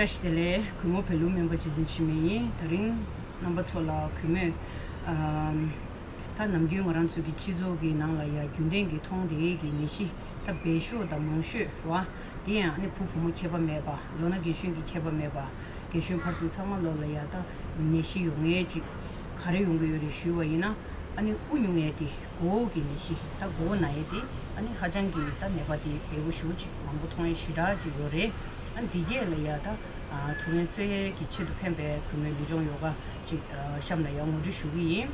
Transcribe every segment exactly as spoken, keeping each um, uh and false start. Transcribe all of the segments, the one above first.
བཀྲ་ཤིས་བདེ་ལེགས། གུས་མོ་བོད་ལུགས་སྨན་པ་རྗེ་བཙུན་འཆི་མེད་ཡིན། དེ་རིང་རྣམ་པ་ཚོ་ལ་གུས་མོས་ཨམ། ད་ནམ་རྒྱུན་ང་རང་ཚོ་གི་སྤྱི་ཚོགས་ཀྱི་ནང་ལ་ཡ་རྒྱུན་ལྡན་གྱི་མཐོང་བསྡད་ཀྱི་ནད་གཞི་ད་སྦས་ཤོས་དང་མང་ཤོས་རེད་བ། དེ་ཡང་ཨ་ནི་བུ་བུ་མོ་ཁྱད་པར་མེད་པ། ལོ་ན་རྒན་གཞོན་གྱི་ཁྱད་པར་མེད་པ། རྒན་གཞོན་བར་གསུམ་ཚང་མ་ལོ་ལ་ཡ་ད་ནད་གཞི་ཡོང་ངེས་ཅིག་ག་རེ་ཡོང་གི་ཡོད་རེད་ཞུས་པ་ཡིན་ན། ཨ་ནི་དབུ་སྙུང་ཡས་དེ། མགོ་བོ་གི་ནད་གཞི། ད་མགོ་བོ་ན་ཡས་དེ་ཨ་ནི་ཧ་ཅང་གི་ད་ནད་པ་དེ་འབེལ་པོ་ཞེ་པོ་ཅིག་མང་པོ་མཐོང་ཡས་ཞེ་དྲག་ཅིག་ཡོད་རེད། ཨ་ནི་དེ་གས་ལ་ཡ་ད་ཐུགས་ཕན་གསོས་ཡས་ཀྱི་ཆེད་དུ་ཕན་པའི་གུས་མོའི་ལུས་སྦྱོང་ཡོ་ག་ཅིག་གཤམ་ལ་ཡ་ངོ་སྤྲོད་ཞུ་གི་ཡིན།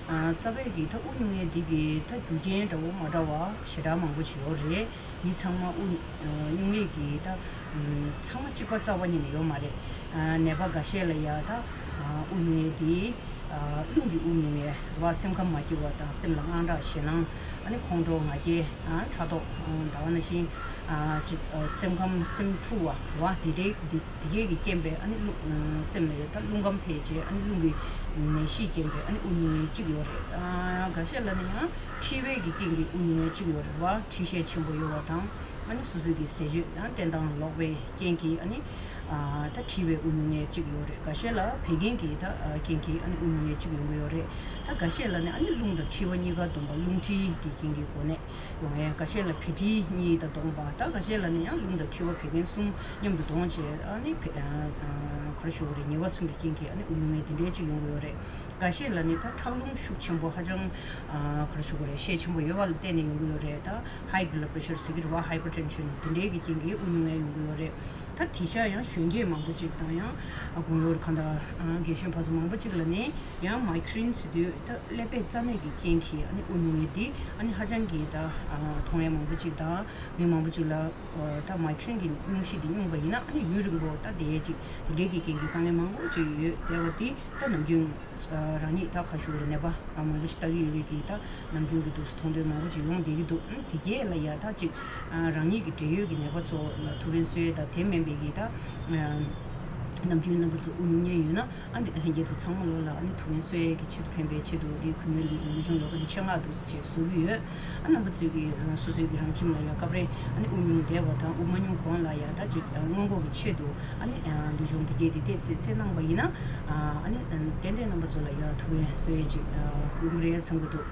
རྩ་བའི་གི་ད་དབུ་སྙུང་ཡས་འདི་གི་ད་རྒྱུ་རྐྱེན་འདྲ་བོ་མ་འདྲ་བ་ཞེ་དྲག་མང་པོ་ཅིག་ཡོད་རེད། མི་ཚང་མ་དབུ་སྙུང་ཡས་ཀྱི་ད་ཚང་མ་གཅིག་པ་རྩ་བ་ཉིད་ནས་ཡོད་མ་རེད། ནད་པ་འགའ་ཤས་ལ་ཡ་ད་དབུ་སྙུང་ཡས་འདི་རླུང་གི་དབུ་སྙུང་ཡས་རེད་བ། སེམས་ཁམས་མ་སྐྱིད་པ་དང་སེམས་ལ་དངངས་སྐྲག་ཞེད་སྣང་། ཨ་ནི་ཁོང་ཁྲོ་ང་རྒྱལ་ཕྲག་དོག་ད་ག་ནང་བཞིན་ཅིག་སེམས་ཁམས་སེམས་འཁྲུག་པ་རེད་བ། དེ་འདྲའི་འདི། དེ་གས་ཀྱི་རྐྱེན་པས་ཨ་ནི་རླུང་སེམས་ལ་ཡོད་ད་རླུང་ཁམས་འཕེལ་རྗེས་ཨ་ནི་རླུང་གི་ནད་གཞིའི་རྐྱེན་པས་ཨ་ནི་དབུ་སྙུང་ཡས་གཅིག་ཡོད་རེད། ཨ་འགའ་ཤས་ལ་ནི་ཡང་མཁྲིས་པའི་གི་རྐྱེན་གྱིས་དབུ་སྙུང་ཡས་གཅིག་ཡོད་རེད་བ། མཁྲིས་ཤས་ཆེན་པོ་ཡོད་པ་དང་ཨ་ནི་སོ་སོའི་གི་ཟས་སྤྱོད་ཡང་བསྟེན་སྟངས་ལོག་པའི་རྐྱེན་གྱིས་ཨ་ནི་ཨ་ད་མཁྲིས་པའི་དབུ་སྙུང་ཡས་གཅིག་ཡོད་རེད། འགའ་ཤས་ལ་བད་ཀན་གྱི་ད་རྐྱེན་གྱིས་ཨ་ནི་དབུ་སྙུང་ཡས་གཅིག་ཡོང་གི་ཡོད་རེད། ད་འགའ་ཤས་ལ་ནི་ཨ་ནི་རླུང་དང་མཁྲིས་པ་གཉིས་ཀ་བསྡོམས་པ་རླུང་མཁྲིས་ཀྱི་རྐྱེན་གྱིས་གོ་ནད་ཡོང་ཡས། འགའ་ཤས་ལ་བད་མཁྲིས་གཉིས་དང་བསྡོངས་པ། ད་འགའ་ཤས་ལ་ནི་ཡང་རླུང་དང་མཁྲིས་པ་བད་ཀན་གསུམ་མཉམ་དུ་བསྡོངས་བྱས་ཨ་ནི་བད་ཨ་ཨ་ག་རེ་ཞུ་དགོས་རེད། ཉེས་པ་སོན་པའི་རྐྱེན་གྱིས་ཨ་ནི་དབུ་སྙུང་ཡས་དེ་འདྲའི་ཅིག་ཡོང་གི་ཡོད་རེད། འགའ་ཤས་ལ་ནི་ད་ཁྲག་རླུང་ཤུགས་ཆེན་པོ་ཧ་ཅང་ཨ་ག་རེ་ཞུ་དགོས་རེད། ཤས་ཆེན་པོ་ཡོད་པ་ལ་བརྟེན་ནས་ཡོང་གི་ཡོད་རེད། ད་high blood pressure ཟེར་གྱི་རེད་བ། hypertension དེ་འདྲའི་གི་རྐྱེན་གྱིས་དབུ་སྙུང་ཡས་ཡོང་གི་ཡོད་རེད། ད་དེང་སང་ཡང་གཞོན་སྐྱེས་མང་པོ་ཅིག་དང་ཡང་ཨ་དགུང་ལོ་གང་ལྟར་ཨ་རྒན་གཞོན་བར་གསུམ་མང་པོ་ཅིག་ལ་ནི་ཡང་མའི་གྷི་རེན་ཟེར་དུས་ད་ཀླད་པའི་རྩ་ནད་ཀྱི་རྐྱེན་གྱིས་ཨ་ནི་དབུ་སྙུང་ཡས་འདི་ཨ་ནི་ཧ་ཅང་གི་ད་ཨ་མཐོང་ཡས་མང་པོ་ཅིག་དང་། མི་མང་པོ་ཅིག་ལ་ཨ་ད་མའི་གྷི་རེན་གྱི་སྙུང་གཞི་འདི་སྙུང་པ་ཡིན་ན་ཨ་ནི་ཡུན་རིང་པོ་ད་བསྡད་ཡས་ཅིག་དེ་འདྲའི་གི་རྐྱེན་གྱིས་དཀའ་ངལ་མང་པོ་ཅིག་ཡོད་བསྡད་པ་འདི་ད་ནམ་རྒྱུན་ཨ་རང་ཉིད་ད་ག་ཞུ་དགོས་རེད། ནད་པ་ཨ་མང་པོ་ཅིག་ལྟ་གི་ཡོད་པའི་གི་ད་ནམ་རྒྱུན་གྱི་འདུག་སེ་མཐོང་ཐོས་མང་པོ་ཅིག་ཡོང་བསྡད་ཀྱི་འདུག་ཨ་ནི་དེ་གས་ལ་ཡ་ད་ཅིག་ཨ་རང་ཉིད་ཀྱི་འབྲེལ་ཡོད་ཀྱི་ནད་པ་ཚོ་ལ་ཐུགས་ཕན་གསོས་ཡས་དང་དེ་མིན་པའི་གི་ད་ཨ་ནམ་རྒྱུན་རྣམ་པ་ཚོ་དབུ་སྙུང་མཁན་ཡོད་ན། ཨ་འདི་ལྷན་རྒྱས་ཚོ་ཚང་མ་ལོ་ལ་ཨ་ནི་ཐུགས་ཕན་གསོས་ཡས་ཀྱི་ཆེད་དུ་ཕན་པའི་ཆེད་དུ་འདི་གུས་མོའི་ལུས་ལུས་སྦྱོང་ཡོ་ག་འདི་ཆེད་མངགས་འདུག་སེ་བྱས་བཟོ་གི་ཡོད། ཨ་རྣམ་པ་ཚོས་ཀྱིས་རང་སོ་སོའི་གི་རང་ཁྱིམ་ལ་ཡ་སྐབས་རེ་ཨ་ནི་དབུ་སྙུང་བསྡད་པ་དང་དབུ་མ་སྙུང་གོང་ལ་ཡ་ད་ཅིག་སྔོན་འགོག་གི་ཆེད་དུ་ཨ་ནི་ལུས་སྦྱོང་འདི་གས་འདི་ཏོག་ཙམ་རྩེད་གནང་པ་ཡིན་ན། ཨ་ནི་ཏན་ཏན་རྣམ་པ་ཚོ་ལ་ཡ་ཐུགས་ཕན་གསོས་ཡས་ཅིག་ཡོང་གི་རེད་བསམ་གྱི་འདུག་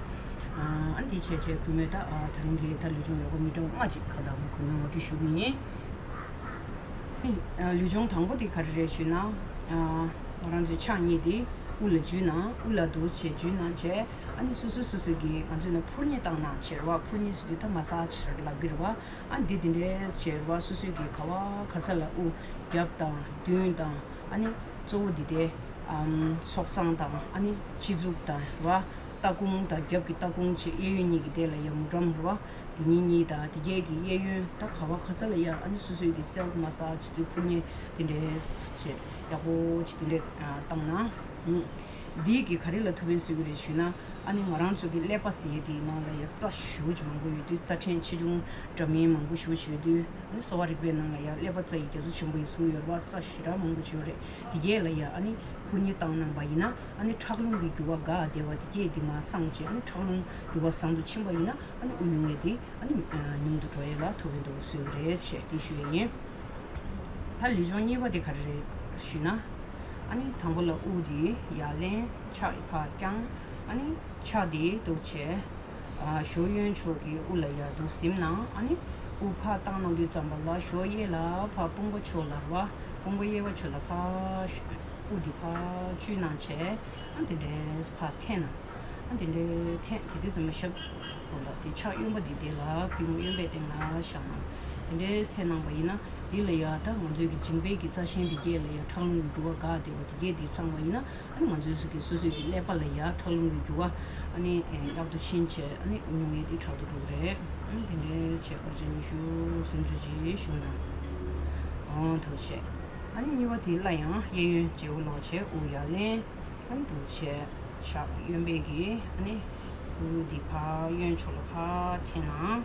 ཨ་ནི་འདི་བྱས་བྱས་གུས་མོས་ད་ད་རིང་གི་ད་ལུས་སྦྱོང་ཡོ་ག་མི་འདྲ་བ་ལྔ་ཅིག་ག་ད་གུས་མོས་ངོ་སྤྲོད་ཞུ་གི་ཡིན། ཨ་ལུས་སྦྱོང་དང་པོ་དེ་ག་རེ་རེད་ཞུས་ན། ཨ་ང་རང་ཚོའི་ཕྱག་གཉིས་དེ་དབུ་ལ་འཇུས་ན། དབུ་ལ་འདུག་སེ་བྱས་འཇུས་ན་བྱས། ཨ་ནི་སོ་སོ་སོ་སོ་གི་ང་ཚོས་ནི་ཕུར་མཉེ་བཏང་ན་བྱས་རེད་བ། ཕུར་མཉེ་ཟེར་དུས་ད་མ་སཱ་ཇི་ལབ་ཀྱི་རེད་བ། ཨ་འདི་འདི་འདྲས་བྱས་རེད་བ། སོ་སོའི་གི་ག་བ་ག་ས་ལ་དབུ་རྒྱབ་དང་མདུན་དང་ཨ་ནི་གཙོ་བོ་འདི་དེ་ཨམ་སྲོག་བཟང་དང་ཨ་ནི་སྤྱི་གཙུག་དང་རེད་བ། ལྟག་ཁུང་དང་རྒྱབ་ཀྱི་ལྟག་ཁུང་བྱས་གཡས་གཡོན་གཉིས་ཀྱི་དེ་ལ་ཡ་མུ་ཌམ་རེད་བ། དེ་གཉིས་གཉིས་དང་དེ་གས་ཀྱི་གཡས་གཡོན་ད་ག་བ་ག་ས་ལ་ཡ་ཨ་ནི་སོ་སོའི་གི་སེལ་ཕི་མ་སཱ་ཇི་དེ་ཕུར་མཉེ་དེ་འདྲས་བྱས་ཡག་པོ་ཅིག་དེ་འདྲས་བཏང་ན། འདི་གི་ག་རེ་ལ་ཐུགས་ཕན་གསོས་ཀྱི་རེད་ཞུས་ན། ཨ་ནི་ང་རང་ཚོ་གི་ཀླད་པ་ཟེར་ཡས་དེའི་ནང་ལ་ཡ་རྩ་ཞེ་པོ་ཅིག་མང་པོ་ཡོད་དུས། རྩ་ཕྲན་ཆེ་ཆུང་འདྲ་མིན་མང་པོ་ཞེ་པོ་ཅིག་ཡོད་དུས། ཨ་ནི་གསོ་བ་རིག་པའི་ནང་ལ་ཡ་ཀླད་པ་རྩ་ཡི་རྒྱ་མཚོ་ཆེན་པོ་ཡིན་གསུངས་ཡོད་རེད་བ། རྩ་ཞེ་དྲག་མང་པོ་ཅིག་ཡོད་རེད། དེ་གས་ལ་ཡ་ཨ་ནི་ཕུར་མཉེ་བཏང་གནང་པ་ཡིན་ན། ཨ་ནི་ཁྲག་རླུང་གི་རྒྱུ་བ་འགག་བསྡད་པ་དེ་གས་དེ་མར་སངས་བྱས། ཨ་ནི་ཁྲག་རླུང་རྒྱུ་བ་བཟང་དུ་ཕྱིན་པ་ཡིན་ན། ཨ་ནི་དབུ་སྙུང་ཡས་དེ་ཨ་ནི་ཉུང་དུ་འགྲོ་ཡས་ལ་ཐུགས་ཕན་ཐོགས་གསོས་ཀྱི་རེད་ཅེས་དེ་ཞུ་ཡས་ཡིན། ད་ལུས་སྦྱོང་གཉིས་པ་དེ་ག་རེ་རེད་ཞུས་ན། ཨ་ནི་དང་པོ་ལ་དབུ་དེ་ཡར་ལེན། ཕྱག་ཕར་བརྐྱང་། ཨ་ནི་ཕྱག་དེ་འདུག་སེ་བྱས། ཨ་གཞོགས་གཡོན་ཕྱོགས་ཀྱི་དབུ་ལ་ཡ་འདུག་ཟིམ་ན། ཨ་ནི་དབུ་ཕར་བཏང་གནང་དུས་ཙམ་པ་ལ་གཞོགས་གཡས་ལ་ཕར་དཔུང་པ་ཕྱོགས་ལ་རེད་བ། དཔུང་པ་གཡས་པ་ཕྱོགས་ལ་ཕར་དབུ་དེ་ཕར་བཅུག་གནང་བྱས། ཨ་དེ་འདྲས་ཕར་འཐེན་ན། ཨ་དེ་འདྲས་འཐེན། དེ་དུས་ཙམ་པ་ཞབས་དགོང་དག་དེ་ཕྱག་གཡོན་པ་དེ་དེ་ལ་པུས་མོ་གཡོན་པའི་སྟེང་ལ་བཞག་ན། དེ་འདྲས་འཐེན་གནང་པ་ཡིན་ན། དེ་ལ་ཡ་ད་ང་ཚོའི་གི་མཇིང་པའི་གི་རྩ་ཆེན་དེ་གས་ལ་ཡ་ཁྲག་རླུང་གི་རྒྱུ་བ་འགག་བསྡད་པ་དེ་གས་དེ་སངས་པ་ཡིན་ན། ཨ་ནི་ང་ཚོའི་སོ་སོའི་གི་ལྷས་པ་ལ་ཡ་ཁྲག་རླུང་གི་རྒྱུ་བ་ཨ་ནི་ཡག་ཏུ་ཕྱིན་བྱས་ཨ་ནི་དབུ་སྙུང་ཡས་དེ་དྲག་ཏུ་འགྲོ་གི་རེད། ཨ་ནི་དེ་འདྲའི་བྱས་སྐར་ཆ་ཉི་ཤུ་སུམ་ཅུ་ཅིག་བཞུགས་ན་འོང་ཐུགས་རྗེ་ཆེ། ཨ་ནི་གཉིས་པ་དེ་སླར་ཡང་གཡས་གཡོན་བྱེའུ་ལོག་བྱས་དབུ་ཡར་ལེན། ཨ་ནི་འདུག་བྱས་ཕྱག་གཡོན་པས་ཀྱི་ཨ་ནི་དབུ་འདི་ཕར་གཡོན་ཕྱོགས་ལ་ཕར་འཐེན་ན།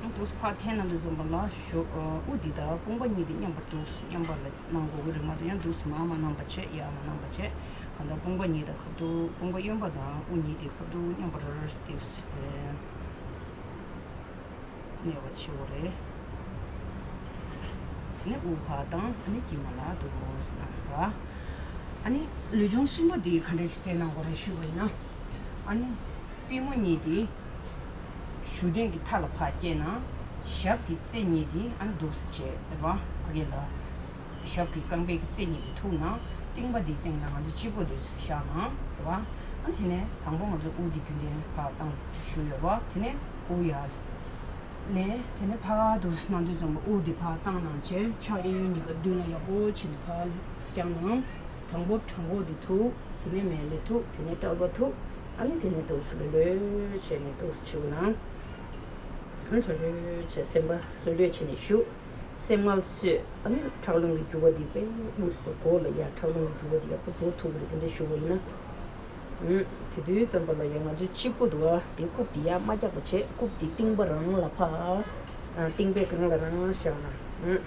ཨ་འདུག་ཕར་འཐེན་ན་འདུག་ཙམ་པ་ལ་ཞོ་དབུ་འདི་དང་དཔུང་པ་གཉིས་འདི་མཉམ་པར་འདུག་མཉམ་པར་ལ་གནང་དགོས་ཀྱི་རེད་མ་གཏོགས་ཡང་འདུག་མར་མ་གནང་པ་བྱས་ཡར་མ་གནང་པ་བྱས། གང་ལྟར་དཔུང་པ་གཉིས་དང་ཁ་ཐུག་དཔུང་པ་གཡོན་པ་དང་དབུ་གཉིས་འདི་ཁ་ཐུག་མཉམ་པར་འདུག་སེ་གནས་པ་བྱེད་དགོས་རེད། ནི་དབུགས་ཕར་བཏང་། ཨ་ནི་དཀྱིལ་མ་ལ་འདུག་སེ་གནང་བ། ཨ་ནི་ལུས་སྦྱོང་གསུམ་པོ་འདི་ག་འདྲ་ཞིག་རྩེ་གནང་དགོས་རེད་ཞུས་པ་ཡིན་ན། ཨ་ནི་པུས་མོ་གཉིས་འདི་གཞུ་སྟེང་གི་མཐའ་ལ་ཕར་བསྐྱེད་ན། ཞབས་ཀྱི་རྩེ་གཉིས་འདི་ཨ་ནི་འདུག་སེ་བྱས་རེད་པ། ཕ་གི་ལ། ཞབས་ཀྱི་རྐང་པའི་གི་རྩེ་གཉིས་དེ་ཐུག་ན། རྟིང་པ་དེའི་སྟེང་ལ་ང་ཚོ་སྤྱི་པོ་དེ་བཞག་ན་རེད་པ། ཨ་དེ་ནས་དང་པོ་ང་ཚོ་དབུགས་དེ་རྒྱུན་ལྡན་ཕར་བཏང་ཞུས་ཡོད་པ། དེ་ནས་དབུགས་ཡར་ལེན། དེ་ནས་ཕར་འདུག་སེ་གནང་དུས་ཙམ་པ་དབུགས་དེ་ཕར་བཏང་གནང་བྱས། ཕྱག་གཡས་གཡོན་གཉིས་ཀ་མདུན་ལ་ཡག་པོ་བྱས་ནས་ཕར་བརྐྱངས་ན། དང་པོ་བྲང་ཁོག་དེ་ཐུག་དེ་ནས་མལ་ལེ་ཐུག་དེ་ནས་དཔྲལ་བ་ཐུག་ཨ་ནི་དེ་ནས་འདུག་སེ་ལྷོད་ལྷོད་བྱས་ནས་འདུག་སེ་བྱས་ན། ཨ་ནི་ལྷོད་ལྷོད་བྱས། སེམས་པ་ལྷོད་ལྷོད་བྱས་ནས་བཞུགས། སེམས་ངལ་གསོས། ཨ་ནི་ཁྲག་རླུང་གི་རྒྱུ་བ་འདི་དཔེ་མགོ་ལ་ཡ་ཁྲག་རླུང་གི་རྒྱུ་བ་འདི་ཡག་པོ་འགྲོ་ཐུབ་ཀྱི་རེད། དེ་འདྲ་ཞུ་བ་ཡིན་ན། ཨུམ། དེ་དུས་ཙམ་པ་ལ་ཡ་ང་ཚོའི་སྤྱི་པོ་འདུག་བ། དེ་རྐུབ་དེ་ཡར་མ་བཀྱག་པ་བྱས། རྐུབ་དེ་རྟིང་པ་རང་ལ་ཕར། ཨ། རྟིང་པའི་སྒང་ལ་རང་བཞག་ན། ཨུམ།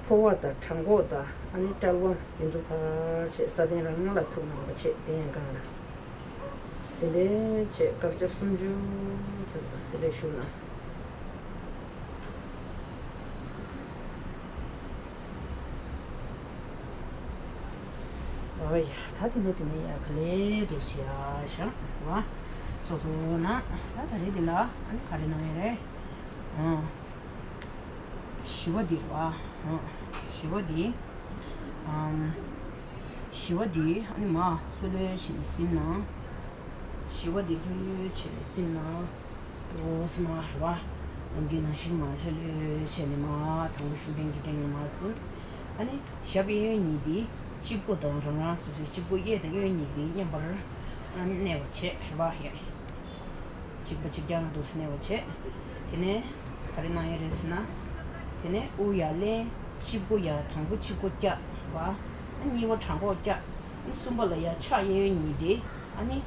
ཕོ་བ་དང་བྲང་ཁོག་དང་ཨ་ནི་དཔྲལ་བ་དེ་ཚོ་ཕར་བྱས། ས་སྟེང་རང་ལ་ཐུག་གནང་བ་བྱས། དེ་ཡང་སྒང་ལ། དེ་འདྲའི་བྱས་སྐར་ཆ་སུམ་ཅུ་ཙམ་དེ་འདྲ་བཞུགས་ན། ཨོ་ཡ། ད་དེ་ནས་དེ་ནས་ཡ་ག་ལེ་འདུག་སེ་ཡ་བཞག་པ། ཙོག་ཙོག་ན། ད་ད་རེས་འདི་ལ་ཨ་ནི་ག་རེ་གནང་ཡ་རེད། ཨང་། བཞི་པ་འདི་རེད་པ། ཨང་། བཞི་པ་འདི། ཨམ། བཞི་པ་འདི་ཨ་ནི་མར་ལྷོད་ལྷོད་བྱས་ནས་ཟིན་ན། བཞི་པ་འདི་ལྷོད་ལྷོད་བྱས་ནས་ཟིན་ན། འདུག་སེ་མར་རེད་པ། ནམ་རྒྱུན་ནང་བཞིན་མར་ལྷོད་ལྷོད་བྱས་ནས་མར་དང་པོ་གཞུ་སྟེང་གི་སྟེང་ལ་མར་ཟིན། ཨ་ནི་ཞབས་གཡས་གཡོན་གཉིས་འདི་སྤྱི་པོ་དང་རང་རང་སོ་སོའི་སྤྱི་པོ་གཡས་དང་གཡོན་གཉིས་ཀྱིས་མཉམ་པར་ཨ་ནི་གནས་པ་བྱས་རེད་པ། ཡ། གཅིག་པ་གཅིག་རྐྱང་འདུག་སེ་གནས་པ་བྱས། དེ་ནས་ག་རེ་གནང་ཡ་རེད་ཟེར་ན། དེ་ནས་དབུགས་ཡར་ལེན། སྤྱི་པོ་ཡར། དང་པོ་སྤྱི་པོ་བཀྱག་པ། ཨ་གཉིས་པ་བྲང་ཁོག་བཀྱག་ཨ་གསུམ་པ་ལ་ཡ་ཕྱག་གཡས་གཡོན་གཉིས་དེ་ཨ་ནི་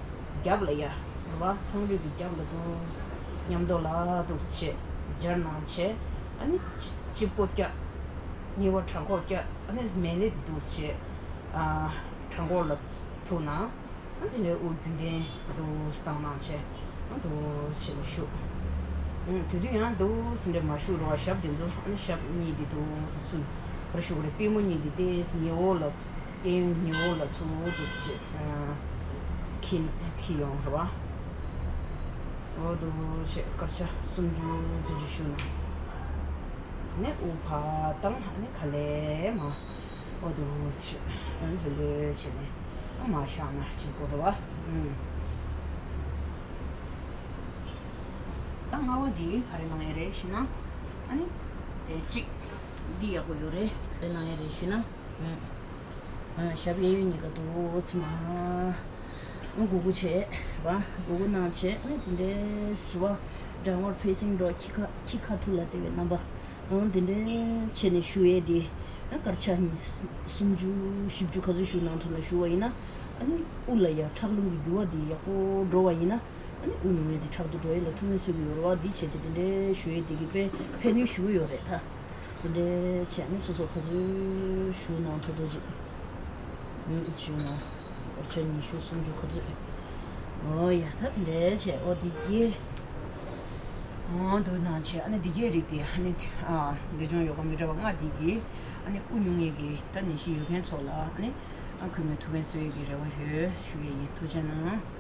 རྒྱབ་ལ་ཡ་ཟེར་བ། ཚངས་རིས་ཀྱི་རྒྱབ་ལ་འདུག་སེ་མཉམ་དུ་ལ་འདུག་སེ་བྱས་སྦྱར་གནང་བྱས། ཨ་ནི་སྤྱི་པོ་བཀྱག་གཉིས་པ་བྲང་ཁོག་བཀྱག་ཨ་ནི་མལ་ལེ་དེ་འདུག་སེ་བྱས། ཨ་བྲང་ཁོག་ལ་ཐུག་ན། ཨ་དེ་འདྲའི་དབུགས་རྒྱུན་ལྡན་འདུག་སེ་བཏང་གནང་བྱས། ཨ་འདུག་སེ་བྱས་ནས་བཞུགས། ཨ་དེ་དུས་ཡང་འདུག་སེ་འདྲ་མ་བཞུགས་རོགས། ཞབས་དེ་ཚོ་ཨ་ནི་ཞབས་གཉིས་དེ་འདུག་སེ་ཚུར་བཞུགས་རེད། པུས་མོ་གཉིས་དེ་ཏོག་ཙམ་ཉེ་འོག་ལ་ཚུར། གཡས་གཡོན་ཉེ་འོག་ལ་ཚུར་འདུག་སེ་བྱས། ཨ་འཁྱེར་འཁྱེར་ཡོང་རེད་པ། འོ་འདུག་སེ་བྱས་སྐར་ཆ་སུམ་ཅུ་ཙམ་ཅིག་བཞུགས་ན། དེ་ནས་དབུགས་ཕར་བཏང་། ཨ་ནི་ག་ལེ་མར། འོ་འདུག་སེ་བྱས་ཨ་ནི་ལྷོད་ལྷོད་བྱས་ནས་ཨ་མར་བཞག་ན་ཅིག་གོ་རེད་པ། ཨུམ། ད་ལྔ་པ་འདི་ག་རེ་གནང་ཡ་རེད་ཞུས་ན། ཨ་ནི་དེ་གཅིག་འདི་ཡག་པོ་ཡོད་རེད། ག་རེ་གནང་ཡ་རེད་ཞུས་ན། ཨུམ། ཨ་ཞབས་གཡས་གཡོན་གཉིས་ཀ་འདུག་སེ་མར། ཨ་དགུ་དགུ་བྱས་པ། དགུ་དགུ་གནང་བྱས། ཨ་ནི་དེ་འདྲའི་བཞི་པ་downward facing dog། ཁྱི་ཁ་ཁྱི་ཁ་ཐུག་ལ་བལྟས་པའི་རྣམ་པ། ཨང་དེ་འདྲའི་བྱས་ནས་བཞུགས་ཡས་དེ། ཨ་སྐར་ཆ་གཉིས། སུམ་ཅུ་བཞི་བཅུ་ག་ཚོད་བཞུགས་གནང་ཐུབ་ན་ཞུ་བ་ཡིན་ན། ཨ་ནི་དབུགས་ལ་ཡ་ཁྲག་རླུང་གི་རྒྱུ་བ་དེ་ཡག་པོ་འགྲོ་བ་ཡིན་ན། ཨ་ནི་དབུགས་ཉུང་བ་དེ་དྲག་ཏུ་འགྲོ་ཡས་ལ་ཐུགས་སྨོན་གསོས་ཀྱི་ཡོད་རེད་པ། འདི་བྱས་བྱས་དེ་འདྲའི་བཞུགས་ཡས་དེ་གིས་དཔེ་ཕན་ནུས་ཞེ་པོ་ཡོད་རེད་ད། དེ་འདྲའི་བྱས་ནས་སོ་སོ་ག་ཚོད་བཞུགས་གནང་ཐུབ་ཐུབ་ཅིག་ཨུ་བཞུགས་གནང་། སྐར་ཆ་ཉི་ཤུ་སུམ་ཅུ་ག་ཚོད། ཨོ་ཡ། ད་དེ་འདྲའི་བྱས། ཨོ་འདི་གྱིས། ཨོ་འདུག་གནང་བྱས། ཨ་ནི་འདི་གྱད་རིགས་དེ་ཨ་ནི་ཨ་ལུས་སྦྱོང་ཡོ་ག་མི་འདྲ་བ་ལྔ་འདི་གྱིས་ཨ་ནི་དབུགས་ཉུང་ངེས་ཀྱི་ད་ནད་གཞི་ཡོད་མཁན་ཚོ་ལ་ཨ་ནི་ཨ་གུས་མོས་ཐུགས་ཕན་གསོས་ཡས་ཀྱི་རེ་བ་ཡོད་ཞུ་ཡས་ཡིན། ཐུགས་རྗེ་གནང་།